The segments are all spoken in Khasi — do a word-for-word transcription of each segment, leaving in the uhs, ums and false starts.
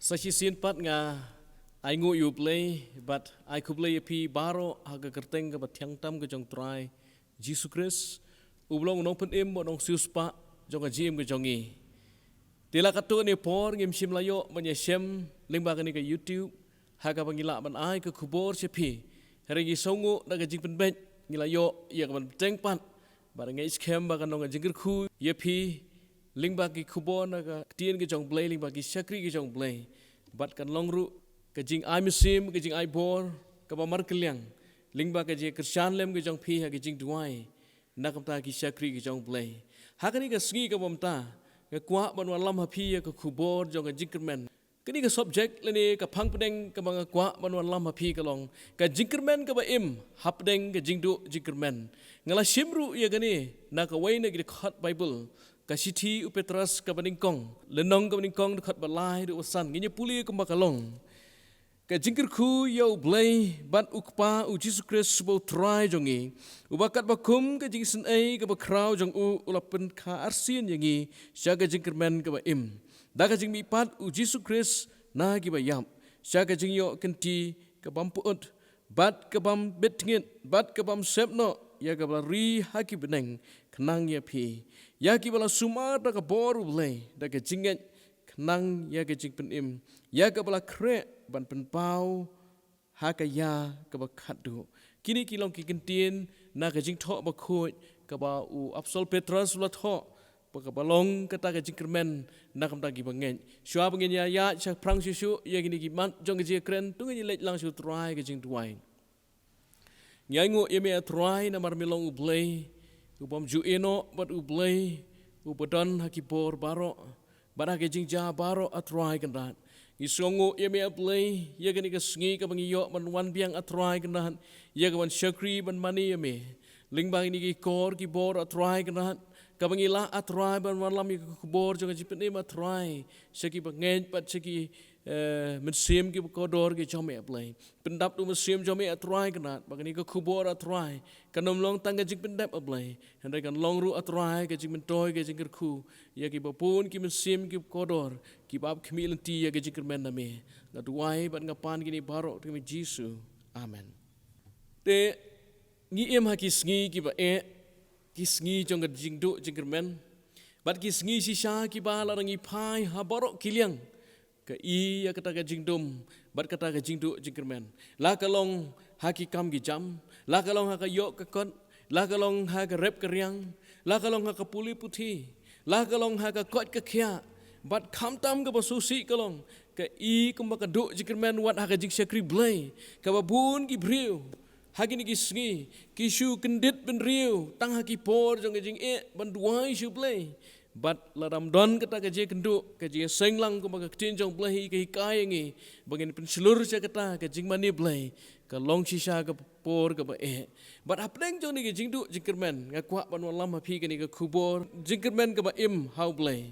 Sa shisien pat nga ai nguh ïa U Blei bad ai khublei ïa phi baroh ha ka kyrteng kaba thiang tam ka jong U Trai Jisu Khrist, uba long u nongpynim bad u nongsiewspah jong ka jingim ka jong ngi. Te la katto katne por ngim shym la ïoh ban ïashem lyngba kane ka YouTube ha kaba ngi lah ban ai ka khubor sha phi. Hynrei ngi sngewnguh da ka jingpynbeit ngi la ïoh ïa ka ban bteng pat bad nga ngeit skhem ba kan long ka jingkyrkhu ïa phi lyngba ki khubor na ka ktien ka jong U Blei, lyngba ki shakri ka jong U Blei. Bad kan long ruh ka jingai mynsiem, ka jingai bor kaba markylliang lyngba ka jingkyrshan lem ka jong phi ha ka jingduwai na ka bynta ki shakri ka jong U Blei. Ha kane ka sngi kaba mynta nga kwah ban wallam ha phi ïa ka khubor jong ka jingkyrmen. Kane ka subject lane ka phang pdeng kaba nga kwah ban wallam ha phi ka long ka jingkyrmen kaba im hapdeng ka jingduh jingkyrmen. Nga la shim ruh ïa kane na kawei na ki dkhot Baibl, ka shithi u Petros kaba nyngkong, lynnong kaba nyngkong, dkhot ba lai haduh ba san. Ngin ïa pule kumba ka long. Ka jingkyrkhu ïa U Blei bad U Kpa U Jisu Khrist uba U Trai jong ngi, uba katba kum ka jingisynei kaba khraw jong u, u la pynkha arsien ïa ngi sha ka jingkyrmen kaba im da ka jingmihpat U Jisu Khrist na kiba ïap, sha ka jingïoh kynti ka bym pyut bad ka bym bit tngit bad ka bym sep noh, ïa kaba la ri ha ki bneng khnang ïa phi, ïa kiba la sumar da ka bor U Blei, da ka jingngeit khnang ïa ka jingpynim, ïa kaba la khreh ban pynpaw ha ka ïa kaba khatduh. Kine ki long ki kyntien na ka Jingthoh Bakhuid kaba u Apostol Petros u la thoh, ba kaba long kata ka jingkyrmen na ka bynta kiba ngeit. Shuwa ba ngin ïa ïaid shaphrang shuh shuh ïa kine ki mat jong ka jingkren, to ngin ïa leit lang sha U Trai ka jingduwai. Ngi ainguh ïa me, A Trai, namar me long U Blei u bym ju ïehnoh bad U Blei uba don ha ki bor baroh bad ha ki jingjia baroh, A Trai Kynrad. Ngi sngewnguh ïa me, A Blei, ïa kane ka sngi kaba ngi ïoh ban wan biang, A Trai Kynrad, ïa ka ban shakri ban mane ïa me lyngba kine ki kor ki bor, A Trai Kynrad, kaba ngi lah, A Trai, ban wallam ïa ka khubor jong ka jingpynim, A Trai, sha kiba ngeit bad sha ki, eh, mynsiem kiba kordor ki jong me, A Blei. Pyndap da u Mynsiem jong me, A Trai Kynrad, ba kane ka khubor, A Trai, kan ym long tang ka jingpyndep, A Blei, hynrei kan long ruh, A Trai, ka jingmyntoi, ka jingkyrkhu ïa kiba bun ki mynsiem kiba kordor kiba ap khmih lynti ïa ka jingkyrmen na me. Nga duwai bad nga pan kine baroh ha ka kyrteng Jisu. Amen. Te ngi im ha ki sngi kiba eh, ki sngi jong ka jingduh jingkyrmen, bad ki sngi shisha kiba lada ngi phai ha baroh ki liang, ka i ïa kata ka jingdum bad kata ka jingduh jingkyrmen. La ka long ha ki kam ki jam, la ka long ha ka ïoh ka kot, la ka long ha ka rep ka riang, la ka long ha ka pule puthi, la ka long ha ka koit ka khiah, bad khamtam kaba sngewsih ka long, ka i kumba ka duh jingkyrmen wat ha ka jingshakri Blei. Kaba bun ki briew ha kine ki sngi ki shu kyndit bynriew tang ha ki por jong ka jingeh ban duwai sha U Blei. Bad lada ym don kata ka jingkynduh, ka jingseng lang kumba ka ktien jong U Blei ka hikai ïa ngi ba ngin pynshlur sha kata ka jingmane Blei, ka long shisha ka por kaba eh. Bad hapdeng jong kane ka jingduh jingkyrmen nga kwah ban wallam ha phi kane ka khubor jingkyrmen kaba im ha U Blei.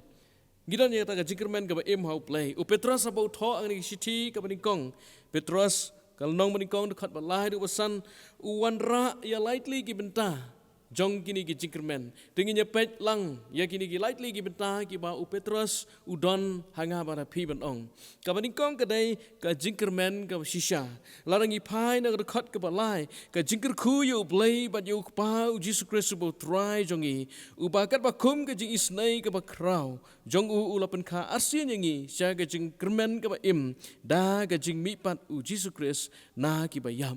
Ngi don ïa kata ka jingkyrmen kaba im ha U Blei. U Petros haba u thoh ha kane ka shithi kaba nyngkong Petros, ka lynnong ba nyngkong, dkhot ba lai haduh ba san, u wanrah ïa lai tylli ki bynta jong kine ki jingkyrmen. Te ngin ïa peit lang ïa kine ki lai tylli ki bynta kiba u Petros u don ha nga bad ha phi ban ong. Kaba nyngkong ka dei ka jingkyrmen kaba shisha. Lada ngi phai na ka dkhot kaba lai, ka jingkyrkhu ïa U Blei bad ïa U Kpa U Jisu Khrist uba U Trai jong ngi, uba katba kum ka jingisynei kaba khraw jong u, u la pynkha arsien ïa ngi sha ka jingkyrmen kaba im da ka jingmihpat U Jisu Khrist na kiba ïap.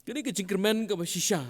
Kane ka jingkyrmen kaba shisha.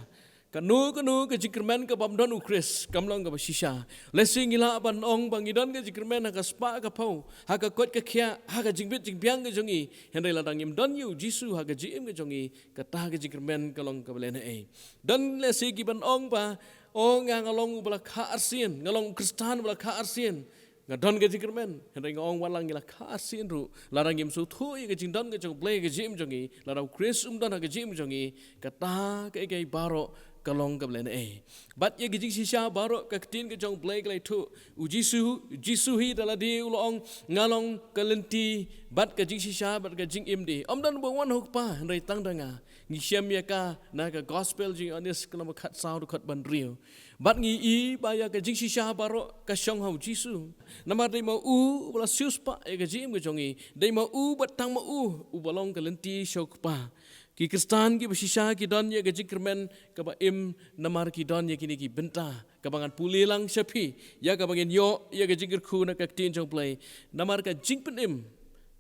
Kano kano ka jingkyrmen ka bym don U Khrist kam long kaba shisha. Lehse ngi lah ban ong ba ngi don ka jingkyrmen ha ka spah ka phew, ha ka koit ka khiah, ha ka jingbit jingbiang ka jong ngi, hynrei lada ngim don ïa U Jisu ha ka jingim ka jong ngi, kata ka jingkyrmen ka long kaba lehnohei. Don lehse ki ban ong ba, o nga, nga long uba la kha arsien, nga long u Khristan uba la kha arsien, nga don ka jingkyrmen, hynrei nga ong wat la ngi la kha arsien ruh, lada ngim sngewthuh ïa ka jingdon ka jong U Blei ha ka jingim jong ngi, lada U Khrist um don ha ka jingim jong ngi, kata kaei kaei baroh ka long kaba lehnohei. Bad ïa ka jingshisha baroh, ka ktien ka jong U Blei ka la ïathuh, U Jisu, U Jisu hi da lade u la ong, nga long ka lynti bad ka jingshisha bad ka jingim de. Ym don ba wan ha U Kpa hynrei tang da nga. Ngi shem ïa ka na ka gospel jong u Ïoannis ka lynnong ba khatsaw dkhot ba hynriew. Bad ngi i ba ïa ka jingshisha baroh ka shong ha u Jisu. Namar dei ma u uba la siewspah ïa ka jingim ka jong ngi. Dei ma u bad tang ma u uba long ka lynti sha u Kpa. Ki Khristan kiba shisha ki don ïa ka jingkyrmen kaba im namar ki don ïa kine ki bynta. Kaba ngan pule lang sha phi ïa kaba ngin ïoh ïa ka jingkyrkhu na ka ktien jong u Blei. Namar ka jingpynim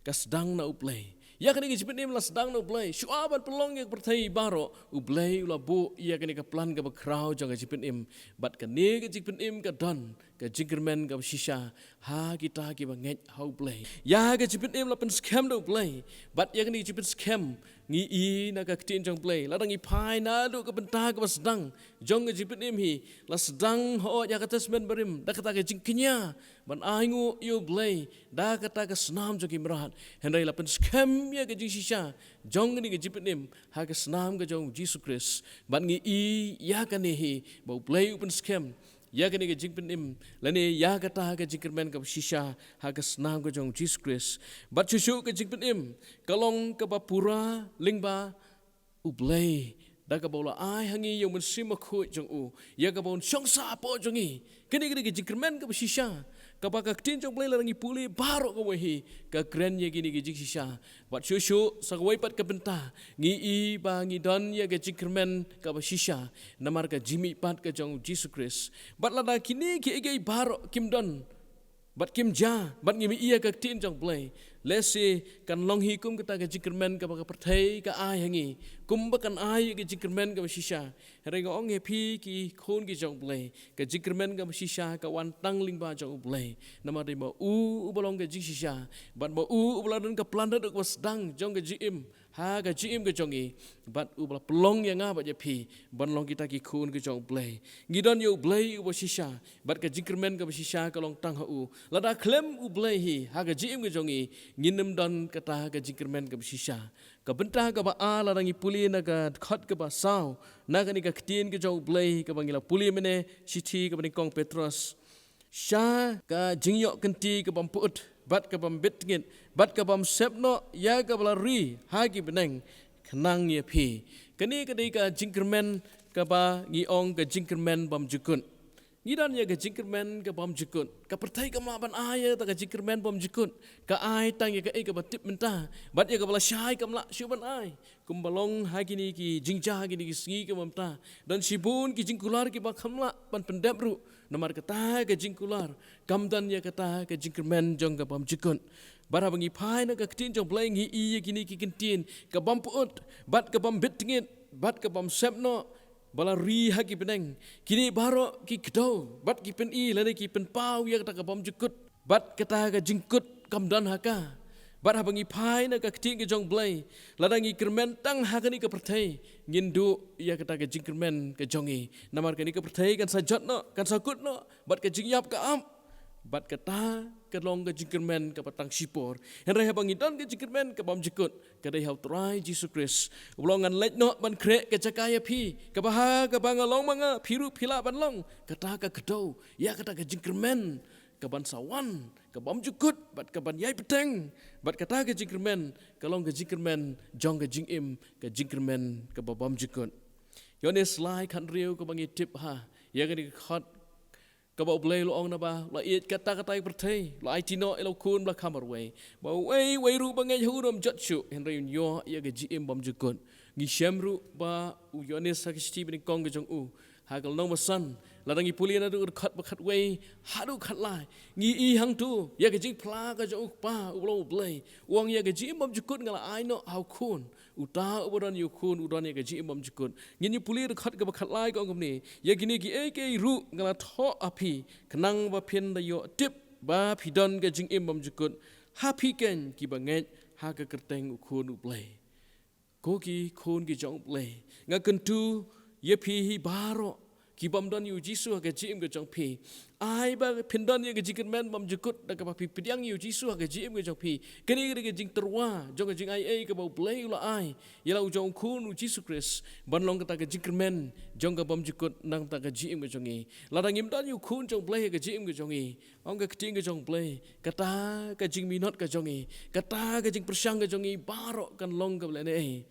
ka sdang na u Blei. Ïa kane ka jingpynim la sdang na u Blei. Shuwa ban pynlong ïa ka pyrthei baroh, u Blei u la buh ïa kane ka plan kaba khraw jong ka jingpynim. Bad kane ka jingpynim ka don ka jingkyrmen kaba shisha ha kita kiba ngeit ha u Blei. Ïa ka jingpynim la pynskhem da u Blei. Bad ïa kane ka jingpynskhem ngi i na ka ktien jong u Blei. Lada ngi phai naduh ka bynta kaba sdang jong ka jingpynim hi, la sdang hok ïa ka Testament Barim da kata ka jingkñia ban ainguh ïa u Blei da kata ka snam jong ki mrad. Hynrei la pynskhem ïa ka jingshisha jong kane ka jingpynim ha ka snam ka jong u Jisu Khrist. Bad ngi i ïa kane hi ba u Blei u pynskhem ïa kane ka jingpynim lane ïa kata ka jingkyrmen kaba shisha ha ka snam ka jong u Jisu Khrist. Bad shuh shuh ka jingpynim ka long kaba pura lyngba u Blei da kaba u la ai ha ngi ïa u Mynsiem Bakhuid jong u, ïa kaba un shong sah hapoh jong ngi. Kane ka dei ka jingkyrmen kaba shisha kaba ka ktien jong u Blei lada ngi pule baroh kawei hi ka kren ïa kine ki jingshisha. Bad shuh shuh sa kawei pat ka bynta ngi i ba ngi don ïa ka jingkyrmen kaba shisha namar ka jingmihpat ka jong u Jisu Khrist. Bad lada kine kiei kiei baroh kim don bad kim jia bad ngim i ïa ka ktien jong u Blei, lehse kan long hi kum kata ka jingkyrmen kaba ka pyrthei ka ai ha ngi, kumba kan ai ïa ka jingkyrmen kaba shisha. Hynrei nga ong ïa phi ki khun ki jong u Blei, ka jingkyrmen kaba shisha ka wan tang lyngba jong u Blei. Namar dei ma u uba long ka jingshisha bad ma u uba la don ka plan naduh kaba sdang jong ka jingim ha ka jingim ka jong ngi. Bad uba la pynlong ïa nga bad ïa phi ban long kita ki khun ki jong u Blei. Ngi don ïa u Blei uba shisha bad ka jingkyrmen kaba shisha ka long tang ha u. Lada khlem u Blei hi ha ka jingim ka jong ngi, ngin ym don kata ka jingkyrmen kaba shisha. Ka bynta kaba ar lada ngi pule na ka dkhot kaba saw na kane ka ktien ka jong u Blei kaba ngi la pule mynne, shithi kaba nyngkong Petros. Sha ka jingïoh kynti ka bym pyut bad ka bym bit tngit bad ka bym sep noh ïa kaba la ri ha ki bneng khnang ïa phi. Kane ka dei ka jingkyrmen kaba ngi ong ka jingkyrmen bymjukut. Ngi don ïa ka jingkyrmen ka bymjukut. Ka pyrthei kam lah ban ai ïa ka jingkyrmen bymjukut. Ka ai tang ïa kaei kaba tip mynta bad ïa kaba lashai kam lah shuh ban ai. Kumba long ha kine ki jingjia kine ki sngi ka mynta, don shibun ki jingkular kiba kham lah ban pyndep ruh. Namar kata ka jingkular kam don ïa kata ka jingkyrmen jong ka bymjukut. Bad haba ngi phai na ka ktien jong u Blei ngi i ïa kine ki kyntien ka bym pyut bad ka bym bit tngit bad ka bym sep noh ba la ri ha ki bneng. Kine baroh ki kdew bad ki pyni lane ki pynpaw ïa kata ka bymjukut bad kata ka jingkut kam don ha ka. Bad haba ngi phai na ka ktien ka jong u Blei, lada ngi kyrmen tang ha kane ka pyrthei, ngin duh ïa kata ka jingkyrmen ka jong ngi. Namar kane ka pyrthei kan sa jot noh, kan sa kut noh bad ka jingïap ka ap. Bad kata ka long ka jingkyrmen kaba tang shipor. Hynrei haba ngi don ka jingkyrmen ka bymjukut, ka dei ha u Trai Jisu Khrist. U long, ngan leit noh ban khreh ka jaka ïa phi, kaba ha kaba nga long ma nga phi ruh phi lah ban long. Kata ka kdew ïa kata ka jingkyrmen ka ban sa wan, ka bymjukut bad ka ban ïai bteng. Bad kata ka jingkyrmen ka long ka jingkyrmen jong ka jingim, ka jingkyrmen kaba bymjukut. Ïoannis lai khathynriew kaba ngi tip ha ïa kane ka dkhot kaba u Blei u la ong naba u la ïeit katta katta ïa ka pyrthei, u la aiti noh ïa la u khun ba la kham marwei, ba uwei uwei ruh ba ngeit ha u um jot shuh, hynrei un ïoh ïa ka jingim bymjukut. Ngi shem ruh ba u Ïoannis ha ka shithi ba nyngkong ka jong u, ha ka lynnong ba san, lada ngi pule naduh ka dkhot ba khatwei haduh khatlai, ngi i hangto ïa ka jingphla ka jong u Kpa uba long u Blei. U ong, ïa ka jingim bymjukut nga la ai noh ha u khun. Uta uba don ïa u khun u don ïa ka jingim bymjukut. Ngin ïa pule dkhot kaba khatlai, ka ong kumne, ïa kine kiei kiei ruh nga la thoh ha phi khnang ba phin da ïoh tip ba phi don ka jingim bymjukut, ha phi keiñ kiba ngeit ha ka kyrteng u Khun u Blei. Ko ki khun ki jong u Blei, nga kyntu ïa phi hi baroh ki bym don ïa u Jisu ha ka jingim ka jong phi, ai ba phin don ïa ka jingkyrmen bymjukut da kaba phi pdiang ïa u Jisu ha ka jingim ka jong phi. Kane ka dei ka jingtyrwa jong ka jingaiei kaba u Blei u la ai ïa la u jong u Khun u Jisu Khrist ban long kata ka jingkyrmen jong ka bymjukut na kata ka jingim ka jong ngi. Lada ngim don ïa u Khun jong u Blei ha ka jingim ka jong ngi, ong ka ktien ka jong u Blei, kata ka jingminot ka jong ngi, kata ka jingpyrshang ka jong ngi baroh kan long kaba lehnohei.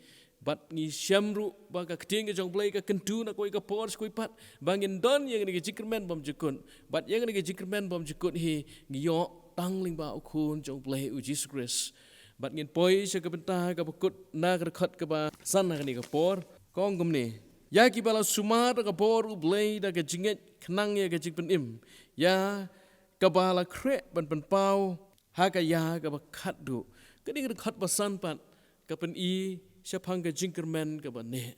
Bad ngi shem ruh ba ka ktien ka jong U Blei ka kyntu na kawei ka por sha kawei pat ba ngin don ïa kane ka jingkyrmen bymjukut. Bad ïa kane ka jingkyrmen bymjukut hi ngi ïoh tang lyngba u Khun jong U Blei u Jisu Khrist. Bad ngin poi sha ka bynta kaba kut na ka dkhot kaba san ha kane ka por. Ka ong kumne: Ïa kiba la sumar da ka bor U Blei da ka jingngeit khnang ïa ka jingpynim, ïa kaba la khreh ban pynpaw ha ka ïa kaba khatduh. Kane ka dkhot ba san pat ka pyni shaphang ka jingkyrmen kaba neh.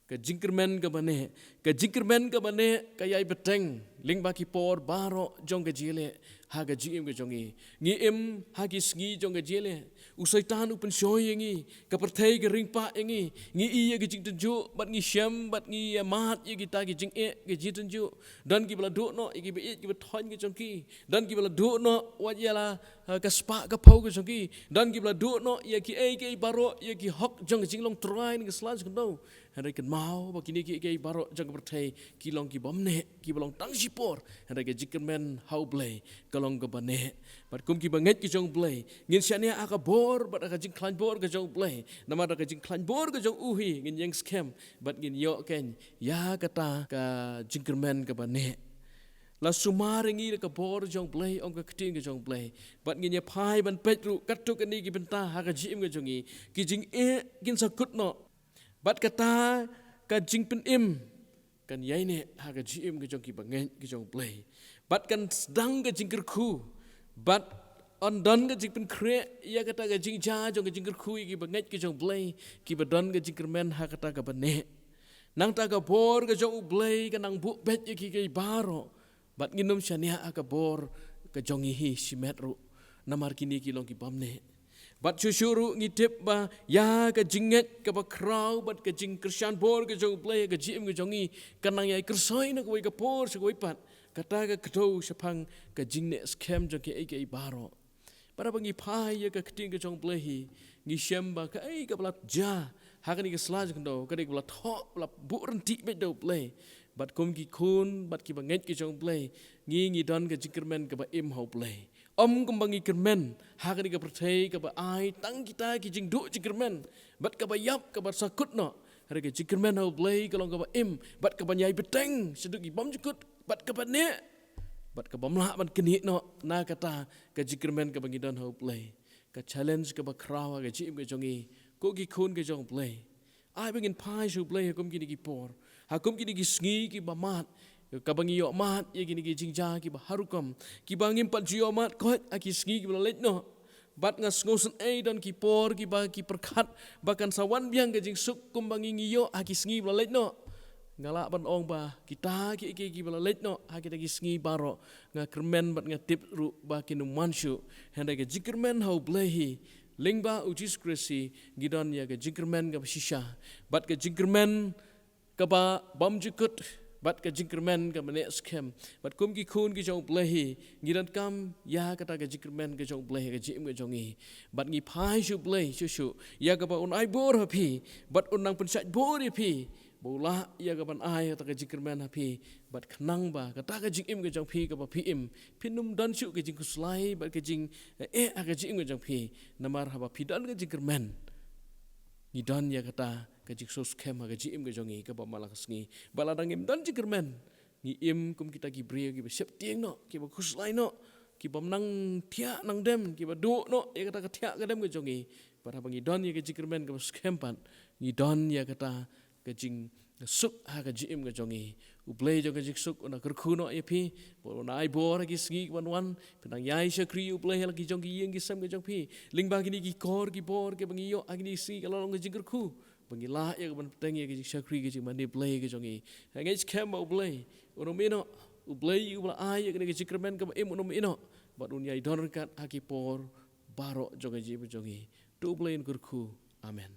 Ka jingkyrmen kaba neh, ka jingkyrmen kaba neh ka ïai bteng lyngba ki por baroh jong ka jingïaleh ha ka jingim ka jong ngi. Ngi im ha ki sngi jong ka jingïaleh. U Soitan u pynshoi ïa ngi, ka pyrthei ka ring pah ïa ngi. Ngi ïoh ïa ka jingtynjuh bad ngi shem bad ngi ïa mad ïa kita ki jingeh ka jingtynjuh. Don kiba la duh noh ïa kiba ïeit kiba thoiñ ka jong ki. Don kiba la duh noh wat ïa la, eh, ka spah ka phew ka jong ki. Don kiba la duh noh ïa kiei kiei baroh, ïa ki hok jong ka jinglong trai ne ka sla jong ka daw. Hynrei kynmaw ba kine kiei kiei baroh jong ka pyrthei ki long ki bym neh, kiba long tang shipor. Hynrei ka jingkyrmen ha U Blei ka long kaba neh. Bad kum kiba ngeit ki jong U Blei ngin shaniah ha ka bor bad ha ka jingkhlaiñ bor ka jong U Blei. Namar da ka jingkhlaiñ bor ka jong u hi ngin ïeng skhem bad ngin ïoh keiñ ïa kata ka jingkyrmen kaba neh. La sumar ïa ngi da ka bor jong U Blei, ong ka ktien ka jong U Blei. Bad ngin ïa phai ban peit ruh katto katne ki bynta ha ka jingim ka jong ngi. Ki jingeh kin sa kut noh. Bad kata ka jingpynim kan ïai neh ha ka jingim ka jong kiba ngeit ka jong U Blei. Bad kan sdang ka jingkyrkhu. Bad yn don ka jingpynkhreh ïa kata ka jingjia jong ka jingkyrkhu ïa kiba ngeit ka jong U Blei, kiba don ka jingkyrmen ha kata kaba neh. Nangta ka bor ka jong U Blei ka nang buh beit ïa kiei kiei baroh. Bad ngin ym shaniah ha ka bor ka jong ngi hi shimet ruh. Namar kine ki long ki bym neh. Bad shuh shuh ruh ngi tip ba ïa ka jingngeit kaba khraw bad ka jingkyrshan bor ka jong U Blei ha ka jingim ka jong ngi ka nang ïai kyrsoi na kawei ka por sha kawei pat. Kata ka kdew shaphang ka jingneh skhem jong kiei kiei baroh. Bad haba ngi phai ïa ka ktien ka jong U Blei hi, ngi shem ba kaei kaba la jia ha kane ka sla jong ka daw, kaei kaba la thoh, ba la buh ryntih beit da U Blei. Bad kum ki khun bad kiba ngeit ki jong U Blei, ngi ngi don ka jingkyrmen kaba im ha U Blei. Ym kumba ngi kyrmen ha kane ka pyrthei kaba ai tang kita ki jingduh jingkyrmen bad kaba ïap kaba sa kut noh. Hynrei ka jingkyrmen ha U Blei ka long kaba im bad kaba ïai bteng shaduh ki bymjukut bad kaba neh bad ka bym lah ban knieh noh na kata ka jingkyrmen kaba ngi don ha U Blei. Ka challenge kaba khraw ha ka jingim ka jong ngi ko ki khun ka jong U Blei. Ai ba ngin phai sha U Blei ha kum kine ki por, ha kum kine ki sngi kiba mad, kaba ngi ïoh mad ïa kine ki jingjia kiba har rukom, kiba ngim pat ju ïoh mad koit ha ki sngi kiba la leit noh. Bad nga sngewsynei don ki por kiba ki pyrkhat ba kan sa wan biang ka jingsuk kumba ngi ngi ïoh ha ki sngi ba la leit noh. Nga lah ban ong ba kita ki, ki, kiba la leit noh ha kita ki sngi baroh, nga kyrmen bad nga tip ruh ba kin ym wan shuh. Hynrei ka jingkyrmen ha U Blei hi lyngba U Jisu Khrist hi ngi don ïa ka jingkyrmen kaba shisha bad ka jingkyrmen kaba bymjukut bad ka jingkyrmen kaba neh skhem. Bad kum ki khun ki jong U Blei hi ngi donkam ïa kata ka jingkyrmen ka jong U Blei ha ka jingim ka jong ngi. Bad ngi phai sha U Blei shuh shuh ïa kaba un ai bor ha phi bad un nang pynshait bor ïa phi ba u lah ïa kaban ai kata ka jingkyrmen ha phi. Bad khnang ba kata ka jingim ka jong phi kaba phi im, phin ym don shuh ka jingkhuslai bad ka jingeh ha ka jingim ka jong phi. Namar haba phi don ka jingkyrmen, ngi don ïa kata ka jingsngewskhem ha ka jingim ka jong ngi kaba man la ka sngi. Bad lada ngim don jingkyrmen, ngi im kum kita ki briew kiba sheptieng noh, kiba khuslai noh, kiba ym nang thiah nang dem, kiba duh noh ïa kata ka thiah ka dem ka jong ngi. Bad haba ngi don ïa ka jingkyrmen kaba skhem pat, ngi don ïa kata ka jingsuk ha ka jingim ka jong ngi. U Blei jong ka jingsuk un da kyrkhu noh ïa phi bad un da ai bor ha ki sngi kiban wan. Phin nang ïai shakri ïa U Blei ha la ki jong ki ïing ki sem ka jong phi. Lyngba kine ki kor ki bor kiba ngi ïoh ha kine ki sngi ka la long ka jingkyrkhu ba ngi lah ïa kaban bteng ïa ka jingshakri ka jingmane Blei ka jong ngi. Nga ngeit skhem ba U Blei un ym ïehnoh. U Blei uba la ai ïa kane ka jingkyrmen kaba im un ym ïehnoh bad un ïai don ryngkat ha ki por baroh jong ka jingim ka jong ngi. To U Blei un kyrkhu. Amen.